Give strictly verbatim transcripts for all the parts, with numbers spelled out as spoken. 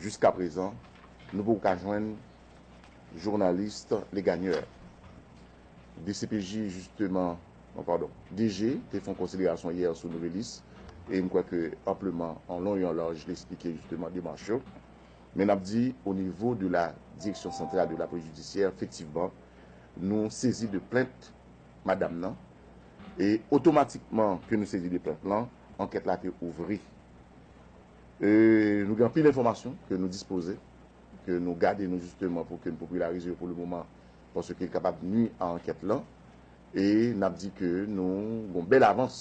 Jiskaprezan, nou poko ka jwenn jounalis Legagneur. D C P J, jisteman, non, padon, D G te fè yon konsiderasyon yè sou Nouvèlis, e m kwè ke anpleman, an lon e an laj, li esplike jisteman demach yo. Men n ap di, o nivo de la Direction Centrale de la Police Judiciaire, efektivman, nou sezi de plent madanm nan, e otomatikman ke nou sezi de plent lan, ankèt la te ouvri. E nou gen anpil enfòmasyon ke nou dispoze, ke nou gade nou jisteman pou ke nou popilarize yo pou le moman, paske l kapab nwi a ankèt lan. E n ap di ke nou gon bèl avans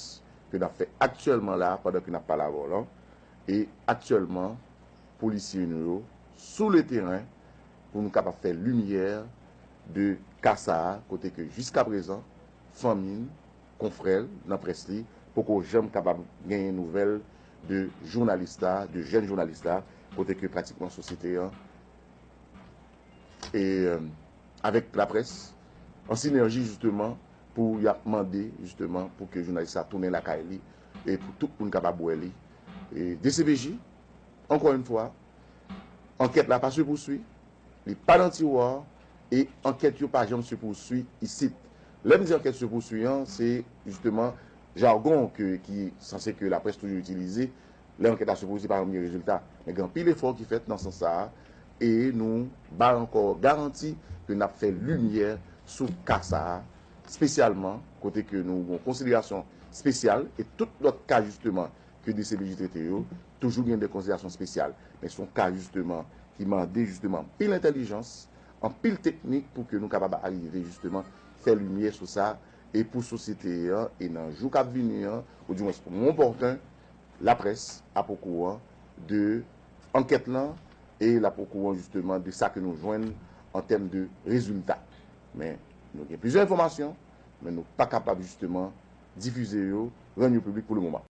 ke n ap fè aktyèlman la, pandan ke n ap pale avè w lan. E aktyèlman, polisye nou yo sou le teren pou nou kapab fè limyè de ka sa a, kote ke jiskaprezan, fanmi l, konfrè l nan près li, poko janm kapab genyen nouvèl de jounalis la, de jèn jounalis la, kote ke pratikman sosyete an, e, euh, avèk laprès, an sinèji jisteman, pou y ap mande jisteman pou ke jounalis la tounen lakay li, e pou tout moun kapab wè li. E D C P J, ankò yon fwa, ankèt la pa se pouswi, li pa nan tiwa, e ankèt yo pa janm se pouswi isit. Lè m di ankèt se pouswi an, se jisteman jagon ke, ki sanse ke laprès toujou itilize, lè ankèt la se pouswi, pa janm gen rezilta. Men gen anpil efò ki fèt nan sans sa a, e nou bay ankò garanti ke n ap fè limyè sou ka sa a, espesyalman kote ke nou gen konsiderasyon espesyal, e tout lòt ka jisteman ke D C P J trete yo, toujou gen de konsiderasyon espesyal. Men se yon ka jisteman ki mande jisteman anpil entèlijans, anpil teknik pou ke nou kapab arive jisteman fè limyè sou sa, e pou sosyete an, e nan jou k ap vini an, oudimwens pou moun opòten, laprès ap okouran de ankèt lan, e l ap okouran jisteman de sa ke nou jwenn an tèm de rezilta. Men nou gen plizyè enfòmasyon, men nou pa kapab jisteman difize yo, rann yo piblik pou le moman.